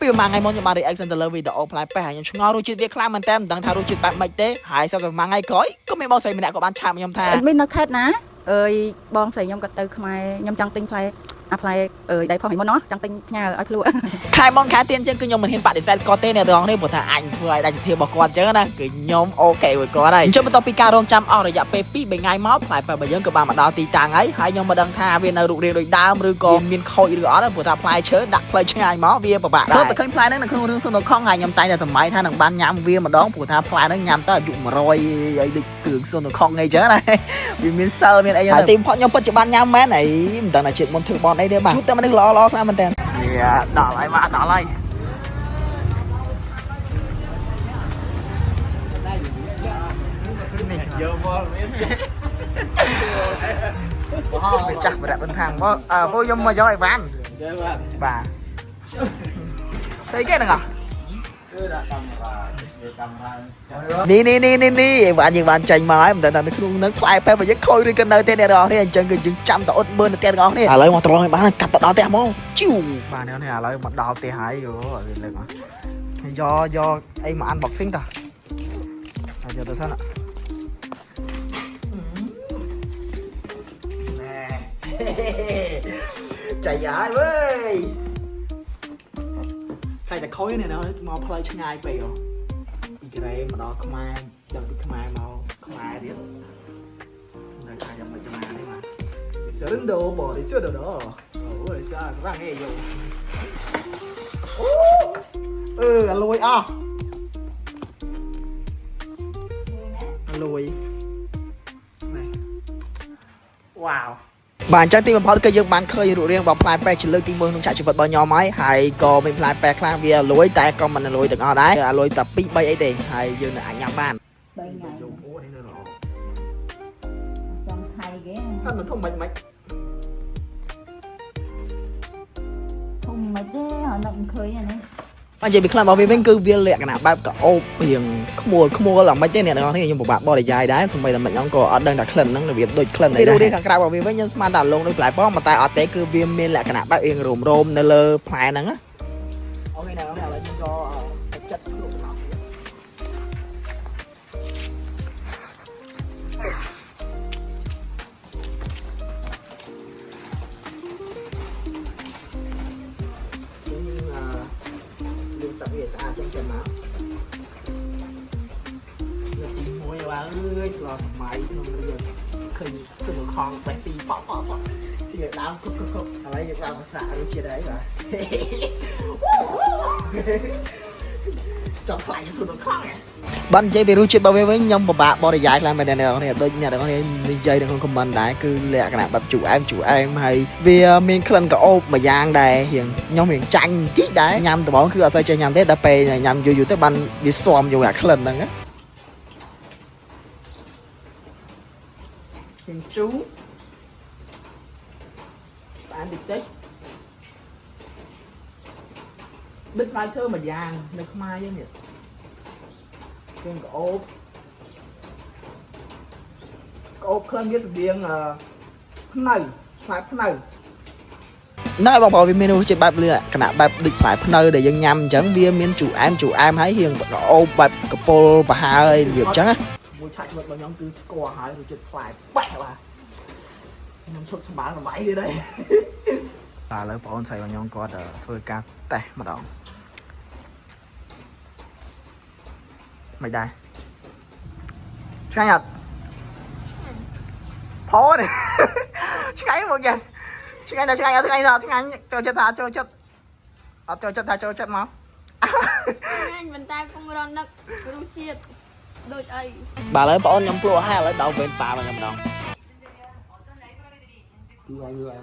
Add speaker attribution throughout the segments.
Speaker 1: ពីប្រហែលថ្ងៃមុនខ្ញុំបាន reaction ទៅលើវីដេអូផ្លែប៉េះហើយខ្ញុំឆ្ងល់រសជាតិវាខ្លាំងមែនតើមិនដឹងថារសជាតិបែបម៉េចទេហើយសប្តាហ៍ប្រហែលថ្ងៃក្រោយក៏មានបងស្រីម្នាក់ក៏បាន chat មកខ្ញុំថា
Speaker 2: អត់មាននៅខេត្តណាអើយបងស្រីខ្ញុំក៏ទៅខ្មែរខ្ញុំចង់ទិញផ្លែអាផ្លែអើយដៃផុសពីមុនណោះចង់ទិញផ្ញើឲ្យភ្លក់
Speaker 1: ខែមុនខែទៀនចឹងគឺខ្ញុំមិនហ៊ានបដិសេធគាត់ទេអ្នកទាំងអស់គ្នាព្រោះថាអាចធ្វើឲ្យដាច់សទ្ធារបស់គាត់ចឹងណាគឺខ្ញុំ OK មួយគាត់ហើយអញ្ចឹងបន្ទាប់ពីការរងចាំអស់រយៈពេល2 3ថ្ងៃមកផ្លែប៉េះរបស់យើងក៏បានមកដល់ទីតាំងហើយហើយខ្ញុំមិនដឹងថាវានៅរូបរាងដូចដើមឬក៏មានខូចឬអត់ទេព្រោះថាផ្លែឈើដាក់ផ្លូវឆ្ងាយមកវាពិបាកដែរតែឃើញផ្លែហ្នឹងនៅក្នុងរឿងសុនខងហើយខ្ញុំតែងតែសម័យថានឹងបានញ៉ាំវាម្ដងព្រោះថាផ្លែហ្នឹងញ៉ាំទៅអាយុ100ហើយដូចគ្រឿងសុនខងអីចឹងណាវាមានសិលមានអីហើយទីបំផុតខ្ញុំពិតជាបានញ៉ាំមែនហើយមិនដឹងថាជាតិមុនធ្វើបនអីទេបាទជួបតែមនុស្សល្អៗខ្លាំងមែនតើ ដល់ហើយបាទដល់ហើយនេះ
Speaker 3: យកមកមាន
Speaker 1: ចាស់បរិបិនខាងបងអើពួកខ្ញុំមកយកអីវ៉ាន់
Speaker 3: ចេះបាទ
Speaker 1: បាទស្អីគេហ្នឹងអ
Speaker 3: គឺដាក់កាមេរ៉ាយកកាមេរ៉ា
Speaker 1: នេះនេះនេះនេះនេះអីវ៉ាន់យើងបានចាញ់មកហើយមិនដឹងថានៅក្នុងហ្នឹងផ្លែប៉ែបើយើងខូចឬក៏នៅទេអ្នកនរគ្នាអញ្ចឹងគឺយើងចាំតែអត់មើលនៅផ្ទះទាំងអស់គ្នាឥឡូវមកត្រឡប់ឲ្យបានកាត់ទៅដល់ផ្ទះមកជីវបាទអ្នកនេះឥឡូវមកដល់ផ្ទះហើយអូវាលើកមកយកយកអីមក unboxing តាហើយយកទៅសិនណែចៃហើយវើយខ្លាចតែខូចនេះណាមកផ្លូវឆ្ងាយពេកហ៎ពីកូរ៉េមកដល់ខ្មែរដល់ពីខ្មែរមកខ្មែរទៀតនៅខាងយ៉ាងម៉េចមកនេះបាទសរិនដូបរិជដដអូយសាស្រាំងឯយោអូអឺអលួយអស់អលួយនេះវ៉ាវ បាទអញ្ចឹងទីបំផុតគឺយើងបានឃើញរូបរាងរបស់ផ្លែប៉េះជាលើកទី1ក្នុងឆាកជីវិតរបស់ខ្ញុំហើយហើយក៏មានផ្លែប៉េះខ្លះវាលួយតែក៏មិនលួយទាំងអស់ដែរអាលួយតែ2 3អីទេហើយយើងនឹងអាចញ៉ាំបាន
Speaker 4: 3ថ្ងៃ
Speaker 1: អូនេះនៅល្អ
Speaker 4: សំថៃគេ
Speaker 1: ហើយមិនធំមិនមិន
Speaker 4: ធំមិនទេអត់នឹកមិនឃើញអានេះ
Speaker 1: បាទនិយាយពីខ្លះរបស់វាវិញគឺវាលក្ខណៈបែបក្អូបរៀងខ្មួលខ្មួលអាមិនទេអ្នកទាំងអស់គ្នាខ្ញុំពិបាកបរិយាយដែរសូម្បីតែមិនខ្ញុំក៏អត់ដឹងថាក្លិនហ្នឹងរបៀបដូចក្លិនអីដែររូបរាងខាងក្រៅរបស់វាវិញខ្ញុំស្មានតែលងដូចផ្លែប៉ោមប៉ុន្តែអត់ទេគឺវាមានលក្ខណៈបែបរៀងរោមរោមនៅលើផ្លែហ្នឹងណា OK អ្នកទាំងអស់គ្នាឥឡូវខ្ញុំក៏ចិត្តភ្លក់ទាំងអស់គ្នា យើងទឹកវាស្អាតចឹងចឹងមកលើកទី1បាទអើយឆ្លងសម័យក្នុងរឿងឃើញសឹងខំបេះពីប៉ប៉ប៉ជាដើមគុកគុកគុកឥឡូវយើងបានភាសារសជាតិអីបាទចង់ខ្លាចសឹងខំបាននិយាយពីរសជាតិរបស់វាវិញខ្ញុំពិបាកបរិយាយខ្លាំងមែនតើអ្នកនរគ្នាដូចអ្នកនរគ្នានិយាយនៅក្នុង comment ដែរគឺលក្ខណៈបែបជូរអែមជូរអែមហើយវាមានក្លិនក្រអូបមួយយ៉ាងដែររៀងខ្ញុំរៀងចាញ់បន្តិចដែរញ៉ាំដំបូងគឺអត់សូវចេះញ៉ាំទេដល់ពេលញ៉ាំយូរយូរទៅបានវាស៊ាំយកអាក្លិនហ្នឹងណារៀងជូរបានតិចតិចដូចផ្លែឈើមួយយ៉ាងនៅខ្មែរយើងនេះ គ្រឿងក្អូបក្អូបក្លិនវាស្តៀងអឺភ្នៅផ្លែភ្នៅណែបងប្អូនវាមានរសជាតិបែបលឿកណៈបែបដូចផ្លែភ្នៅដែលយើងញ៉ាំអញ្ចឹងវាមានជូរអែមជូរអែមហើយរៀងក្អូបបែបកពុលប្រហើយរបៀបអញ្ចឹងណាមួយឆាកជីវិតរបស់ខ្ញុំគឺស្គាល់ហើយរសជាតិផ្លែប៉េះបាទខ្ញុំឈប់សម្បើសម័យទៀតហើយបាទឥឡូវបងប្អូនស្រីរបស់ខ្ញុំគាត់ធ្វើការតេស្តម្ដងមិនដែរ ឆ្ងាញ់អត់ផនេះ ឆ្ងាញ់មកយ៉ាងឆ្ងាញ់ដល់ឆ្ងាញ់អត់ឆ្ងាញ់ដល់ឆ្ងាញ់ចូលចិត្តថាចូលចិត្តអត់ចូលចិត្តថាចូលចិត្តមក
Speaker 5: ឆ្ងាញ់ប៉ុន្តែពងរនឹករសជាតិដូចអី
Speaker 1: បាទឥឡូវបងអូនខ្ញុំភ្លក់ហើយឥឡូវដល់វេនប៉ាមកខ្ញុំម្ដង
Speaker 3: ជួយអញឡើង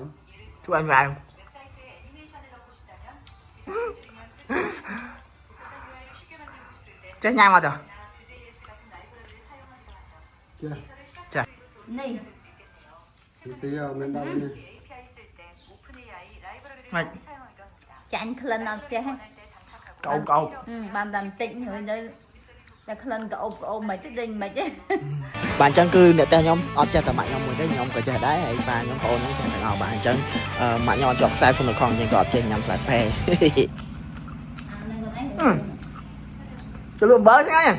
Speaker 1: ជួយអញឡើងចេះញ៉ាំអត់ចុះ
Speaker 3: ចេះ
Speaker 4: នេះ
Speaker 3: ទីអត់មានដល់នេះ
Speaker 1: ម៉េច
Speaker 4: ចាញ់ក្លិនអត់ចេះហ៎
Speaker 1: កោបកោប
Speaker 4: បានតែបន្តិចហើយទៅតែក្លិនក្អូបក្អូបមិនទេដេញមិនទេ
Speaker 1: បាទអញ្ចឹងគឺអ្នកផ្ទះខ្ញុំអត់ចេះតែម៉ាក់ខ្ញុំមួយទេខ្ញុំក៏ចេះដែរហើយប៉ាខ្ញុំប្អូនខ្ញុំចេះទាំងអស់បាទអញ្ចឹងម៉ាក់ខ្ញុំអត់ជាប់ខ្សែសុនខងអញ្ចឹងក៏អត់ចេះញ៉ាំផ្លែផែ ជ្រលក់អំបិលឆ្ងាញ់ហ៎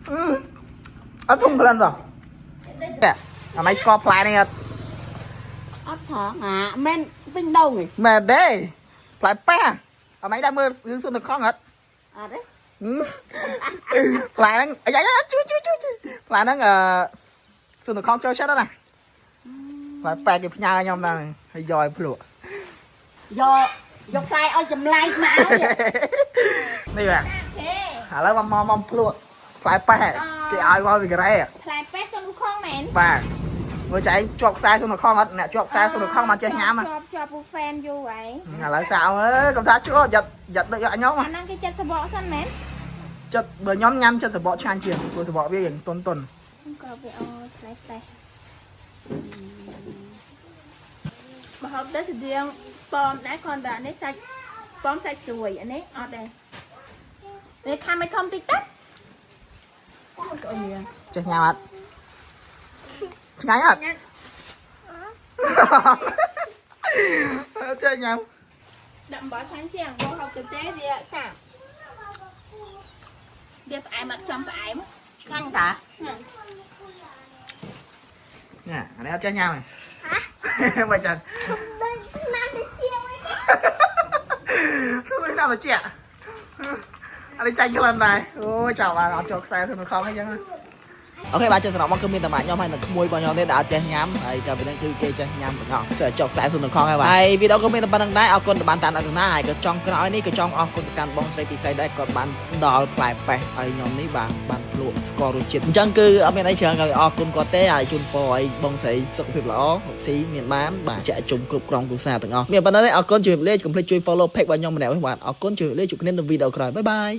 Speaker 1: អឺអត់ធំក្លិនបងអាម៉ៃស្គាល់ផ្លែនេះអត់
Speaker 6: អត់ផងអាមែនវិញដងឯង
Speaker 1: មែនទេផ្លែប៉េះអាម៉ៃដែរមើលរឿងសុនតខងអត់
Speaker 6: អត់ទេ
Speaker 1: ផ្លែហ្នឹងអាយ៉ាយ៉ាជួយជួយជួយជួយផ្លែហ្នឹងអឺសុនតខងចូលចិត្តណាផ្លែប៉េះគេផ្ញើខ្ញុំហ្នឹងហើយយកឲ្យភ្លក់
Speaker 6: យកយកផ្លែឲ្យចម្លែកមកឲ្យ
Speaker 1: នេះបាទឥឡូវមកមកភ្លក់ផ្លែប៉េះគេឲ្យមកពីកូរ៉េ
Speaker 5: ផ្លែប៉េះសុនខងមែន
Speaker 1: បាទមើលចែងជាប់ខ្សែសុនខងអត់អ្នកជាប់ខ្សែសុនខងមកចេះញ៉ាំ
Speaker 5: ជាប់ជាប់ពូហ្វេនយូរហើយ
Speaker 1: ឥឡូវសាអើយកុំថាជួយ៉ាត់យ៉ាត់ដូចខ្ញុំ
Speaker 5: អាហ្នឹងគេចិត្តសបកសិនមែន
Speaker 1: ចិត្តបើខ្ញុំញ៉ាំចិត្តសបកឆ្ងាញ់ជាងព្រោះសបកវាយ៉ាងតុនតុន
Speaker 5: ក៏វាអូផ្លែប៉េះមកហូបទៅស្តៀងប៉មដែរគ្រាន់តែអានេះសាច់ប៉មសាច់ស្រួយអានេះអត់ដែរនេះខាំឲ្យធំតិចទៅ
Speaker 1: ចេះញ៉ាំអត់ឆ្ងាញ់អត់ចេះញ៉ាំ
Speaker 5: ដាក់អំបិលឆាន់ជាងបងហូបទៅទេវាសាបវាផ្អែមអត់ចំផ្អែម
Speaker 6: ឆ្ងាញ់តា
Speaker 1: នេះអានេះអត់ចេះញ៉ាំទេហ៎ មិនចឹង
Speaker 5: ដូចឆ្នាំទៅជាងវិញ
Speaker 1: ធ្វើណាស់ជាអានេះចាញ់ក្លិនដែរអូចោលបានអត់ចូលខ្សែក្នុងខំអីចឹង OK បាទចឹងសម្រាប់មកគឺមានតែម៉ាក់ខ្ញុំហើយនឹងក្មួយរបស់ខ្ញុំទេដែលអត់ចេះញ៉ាំហើយក៏ពេលហ្នឹងគឺគេចេះញ៉ាំទាំងអស់សើចប់ខ្សែសុនខងហើយបាទហើយវីដេអូក៏មានតែប៉ុណ្្នឹងដែរអរគុណដែលបានតាមទស្សនាហើយក៏ចង់ក្រោយនេះក៏ចង់អរគុណទៅកាន់បងស្រីពិសេសដែរគាត់បានដល់ផ្លែប៉េះឲ្យខ្ញុំនេះបាទបានលក់ស្គាល់រសជាតិអញ្ចឹងគឺអត់មានអីច្រើនក៏អរគុណគាត់ទេហើយជូនពរឲ្យបងស្រីសុខភាពល្អរកស៊ីមានបានបាទចាក់ជុំគ្រប់ក្រុមគ្រួសារទាំងអស់មានប៉ុណ្្នឹងទេអរគុណជំរាបលាកុំភ្លេចជួយ follow page របស់ខ្ញុំម្នាក់វិញបាទអរគុណជំរាបលាជួបគ្នានៅវីដេអូក្រោយ bye bye.